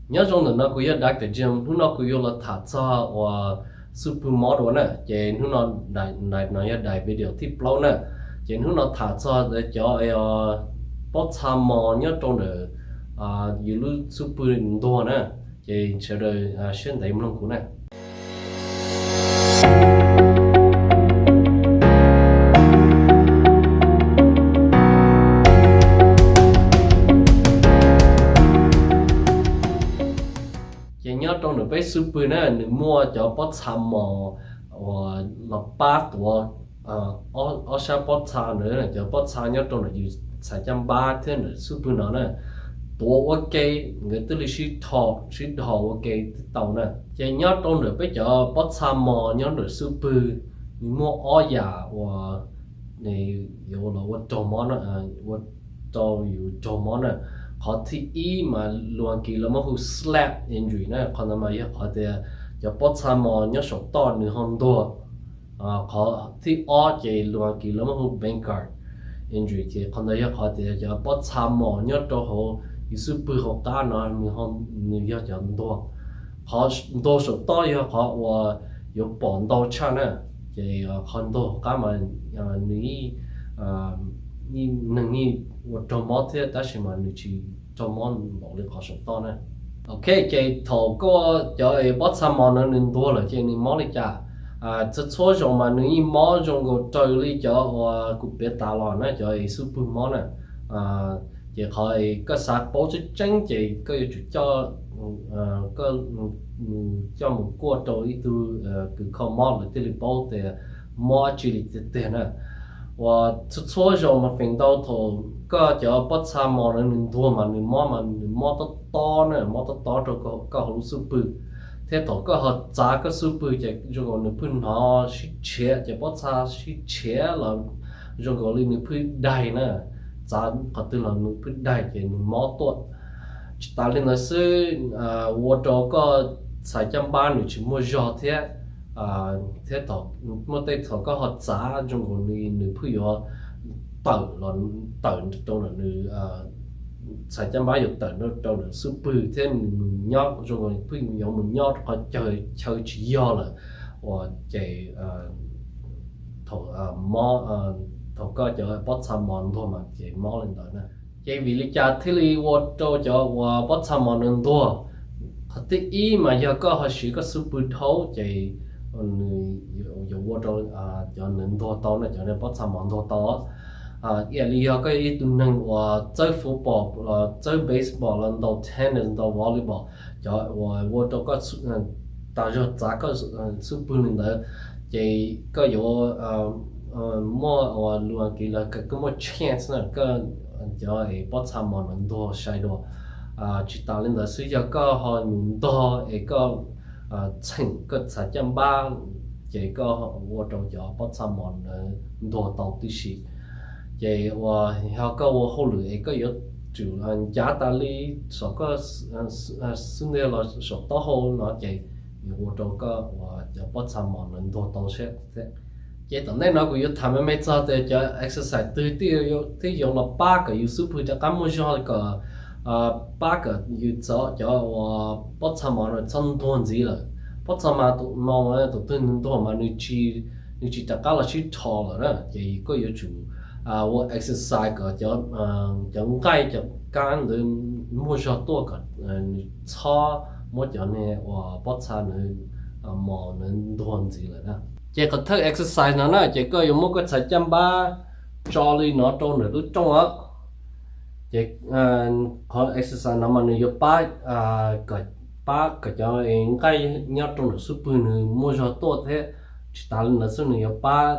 Nyob zoo ntawm no kuv yog Doctor Jim, hnub no kuv yuav los tham txog uas xub pwg mob dua na, ces hnub no, no yog daim video thib plaub na, ces hnub no tham txog cov pob txha mos nyob rau ntawm yus lub xub pwg ntuag na, ces sawv daws siab ntev mloog kuv na. Ces nyob rau ntawm peb xub pwg na nws muaj cov pob txha mos uas los pab tuav ob sab pob txha ntawd, cov pob txha nyob rau ntawm yus txhais caj npab thiab ntawm xub pwg no na, tuav ua ke, nkawd thiaj li sib dhos, sib dhos ua ke thiaj tau na. Ces nyob rau ntawm peb cov pob txha mos nyob ntawm xub pwg, nws muaj ob yam uas yuav los ua raug mob, ua rau yus raug mob na. Qhov thib ib mas lus Askiv lawv muab hu slap injury na, qhov ntawd mas yog qhov tias cov pob txha mos nyob saum toj nws ho ntuag. Qhov thib ob ces lus Askiv lawv muab hu bone guard injury, ces qhov ntawd yog qhov tias cov pob txha mos nyob rau hauv yus xub pwg hauv qab no nws yog cov ntuag. Qhov ntuag saum toj yog qhov uas yuav pom ntau tshaj na, ces qhov ntuag hauv qab mas nws yeej, yeej neeg yeej ua raug mob thiab tab sis mas nws tsis raug mob npaum li qhov saum toj na. Ok, ces thaum koj cov pob txha mos no nws ntuag lawm ces nws mob li cas? Txhua txhua zaus mas nws yeej mob zoo nkaus raws li cov uas kuv piav tas los na, cov xub pwg mob na. Ces qhov koj xav paub tseeb tseeb ces koj yuav tsum coj, koj mus coj mus kuaj rau ib tug kws kho mob lawv thiaj li paub tias mob dab tsi li tiag tiag na. Uas txhua txhua zaus mas feem ntau thaum koj cov pob txha mos no nws ntuag mas nws mob mas nws mob tob tob na, mob tob tob rau koj hauv lub xub pwg. Thiab thaum koj ho txav koj xub pwg ces zoo nkaus nws pheej hnov sib tshiav, ces pob txha sib tshiav los zoo nkaus li nws pheej daig na, txav qhov twg los nws pheej daig ces nws mob tuaj. Tsis tas li ntawd xwb, ua rau koj txhais caj npab nws tsis muaj zog thiab, thiab thaum muaj tej thaum koj ho txav zoo nkaus li nws pheej yuav tawm los, tawm rau ntawm nws, txhais caj npab yuav tawm rau ntawm xub pwg thiab nws mus nyob zoo nkaus pheej yuav mus nyob rau qhov chaw tsis yog lawm, uas ces thaum mob, thaum koj cov pob txha mos ntuag mas ces mob li ntawd na. Ces vim li cas thiaj li ua rau cov uas pob txha mos no ntuag? Qhov thib ib mas yog koj ho siv koj xub pwg dhau ces nws yuav ua rau cov ntawd ntuag tau na, cov pob txha mos ntuag tau. Ib yam li yog koj yog ib tug neeg uas txawb football, txawb baseball los ntaus tennis, ntaus volleyball, cov uas ua rau koj tas zog txav koj xub pwg li ntawd, ces koj yuav muaj uas lus Askiv lawv koj muaj chance na, koj cov pob txha mos no ntuag sai dua. Tsis tas li ntawd xwb, yog koj ho mus ntog es koj txheem koj txhais caj npab, ces koj ua rau cov pob txha mos ntawd ntuag tau tib si. Ces uas yog koj ua hauj lwm es koj yuav tsum ncav tas li saum koj xub ntiag los saum taub hau no ces yuav ua rau koj uas cov pob txha mos ntawd ntuag tau thiab. Ces tom ntej no kuv yuav tham me me txog tias cov exercise twg thiaj yuav los pab kom yus xub pwg rov qab muaj zog kom pab kom yus txov cov uas pob txha mos no txhob ntuag ntxiv lawm. Pob txha mos, tus twg nws ntuag mas nws tsis rov qab los sib dhos lawm na, ces koj yuav tsum ua exercise kom cov nqaij cov kab ntawd muaj zog tuaj kom nws txhob muab cov niag uas pob txha mos ntawd ntuag ntxiv lawm na. Ces qhov thawj exercise no na ces koj yuav muab koj txhais caj npab tso li no rau ntawm lub rooj os. Ces qhov exercise no mas nws yuav pab kom, pab kom cov nqaij nyob rau ntawm xub pwg nws muaj zog tuaj thiab. Tsis tas li ntawd xwb nws yuav pab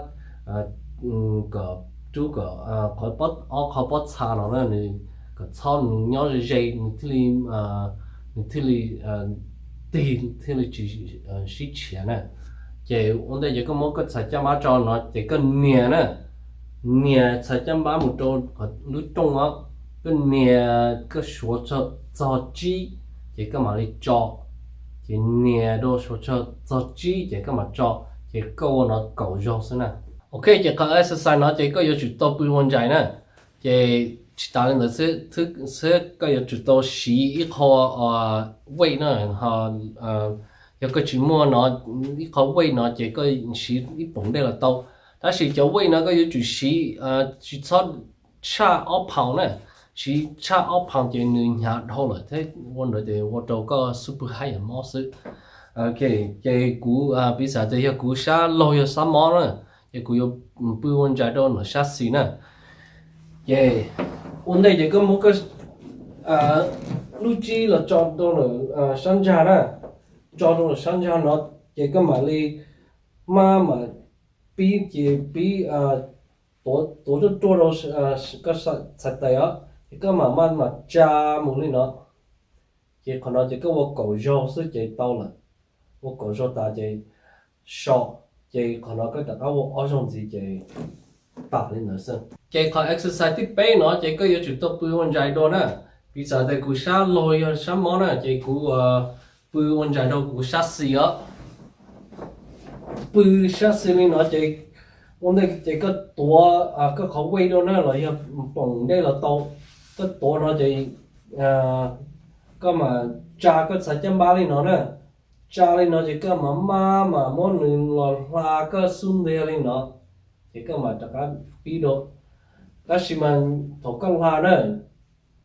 kom rub kom qhov, ob qho pob txha no na nws kom txhob nws nyob ze ze, nws thiaj li, nws thiaj li tig thiaj li tsis sib tshiav na. Ces ua ntej ces koj muab koj txhais caj npab tso no ces koj nias na, nias txhais caj npab mus rau lub rooj os. Koj nias koj suav txog tsib ces koj mam li tso, ces nias rau suav txog tsib ces koj mam tso, ces koj ua no kaum zaug xwb na. Ok, ces qhov exercise no ces koj yuav tsum tau pw ua ntsais na. Ces Tsis tas li ntawd xwb, koj yuav tsum tau siv ib qho weight na, yog koj tsis muaj no, ib qho weight no ces koj siv ib poom dej los tau. Tab sis cov weight no koj yuav tsum siv tsis txhob tshaj ob pound na, siv tshaj ob pound ces nws hnyav dhau lawm thiab ua ntawd ces ua rau koj xub pwg haj yam mob xwb. Ces kuv piv xam tias yog kuv sab laug yog sab mob na, ces kuv yuav pw ua ntsais rau nram sab xis na. Ces ua ntej ces koj muab koj lub tsib los tso rau nram sab ntsag na, tso rau nram sab ntsag no, ces koj mam li maj mam pib ces pib tuav ruaj ruaj rau koj txhais tes os, ces koj mam maj mam tsa mus li no. Ces qhov no ces koj ua kaum zaug xwb ces tau lawm. Ua kaum zaug tas ces so, ces qhov no koj rov qab ua ob zaug ntxiv ces tas li ntawd xwb. Ces qhov exercise thib peb no ces koj yuav tsum tau pw ua ntsais dua na. Piv xam tias kuv sab laug yog sab mob na ces kuv pw ua ntsais rau kuv sab xis os. Pw sab xis li no ces ua ntej ces koj tuav koj qhov weight dua na los yog poom dej los tau. Koj tuav no ces koj mam tsa koj txhais caj npab li no na. Tsa li no ces koj mam maj mam muab nws los hla koj xub ntiag li no, ces koj mam rov qab pib dua. Tab sis mas thaum koj hla na,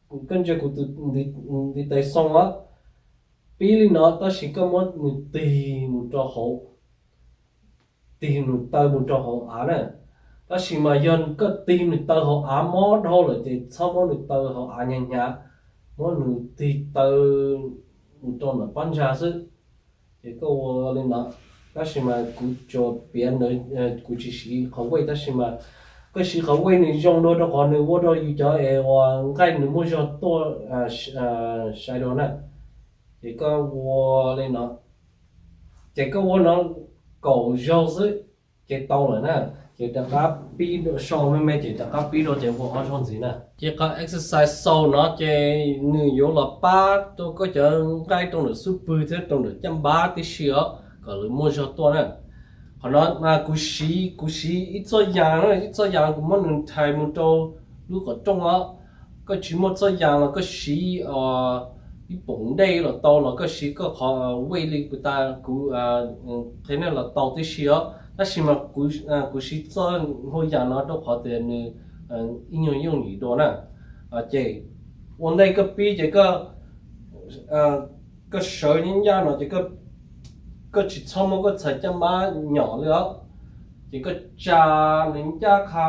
koj ntsia kuv tus ntiv tes xoo a, pib li no tab sis koj muab nws tig mus rau hauv, tig nws taw mus rau hauv av na. Tab sis mas yog koj tig nws taw hauv av mob dhau lawm ces txhob muab nws taw hauv av hnyav hnyav, muab nws tig taw mus rau ntawm pob ntsag xwb. Ces koj ua li no, tab sis mas kuv tsuas piav ntawd, kuv tsis siv qhov weight tab sis mas koj siv qhov weight nws zoo dua rau qhov nws ua rau yus cov es uas nqaij nws muaj zog tuaj sai dua na. Ces koj ua li no, ces koj ua no kaum zaug xwb ces tau lawm na. Ces rov qab pib dua, so me me ces rov qab pib dua ces ua ob zaug ntxiv na. Ces qhov exercise xaus no ces nws yuav los pab rau koj cov nqaij rau ntawm xub pwg thiab rau ntawm caj npab tib si os, kom lawv muaj zog tuaj na. Qhov no kuv siv, kuv siv ib txoj yas, ib txoj yas kuv muab nws nthais mus rau lub qhov rooj os. Koj tsis muaj txoj yas los koj siv ib poom dej los tau, los koj siv koj qhov weight li kuv tas kuv qhia nej los tau tib si os. Tab sis mas kuv siv txoj hau yas no rau qhov tias nws ib nyuag yooj yim dua na. Ces ua ntej koj pib ces koj sawv ncaj no ces koj tsis txhob muab koj txhais caj npab nyom li os. Ces koj tsa nws ncaj qha,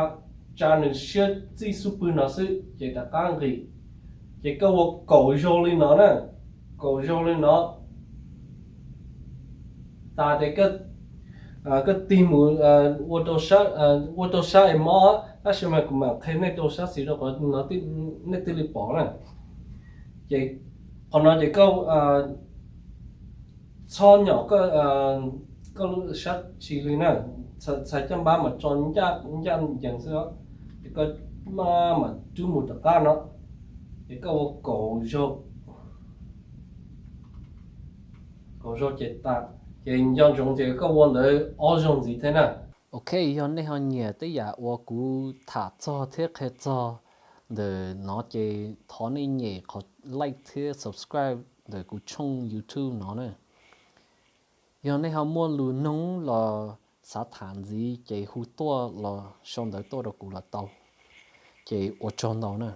tsa nws siab txij xub pwg no xwb ces rov qab nqis. Ces koj ua kaum zaug li no na, kaum zaug li no. Tas ces koj tig mus ua rau sab es mob, tab sis mas kuv mam qhia nej rau sab xis rau qhov no nej thiaj li pom na. Ces qhov no ces koj txhob nyom koj lub sab xis li na, txhais caj npab mas tso ncaj ncees xwb os. Ces koj maj mam rub mus rov qab no, ces koj ua kaum zaug, kaum zaug ces tas. Ces nco ntsoov tias koj ua ntawd ob zaug ntxiv thiab na. Ok, yog nej ho nyiam tej yam uas kuv tham txog thiab qhia txog ntawm no ces thov nej nyem qhov like thiab subscribe ntawm kuv tshooj YouTube no na. Yog nej ho muaj lus noog los xav tham ntxiv ces hu tuaj los sau ntawv tuaj rau kuv los tau. Ces ua tsaug ntau na.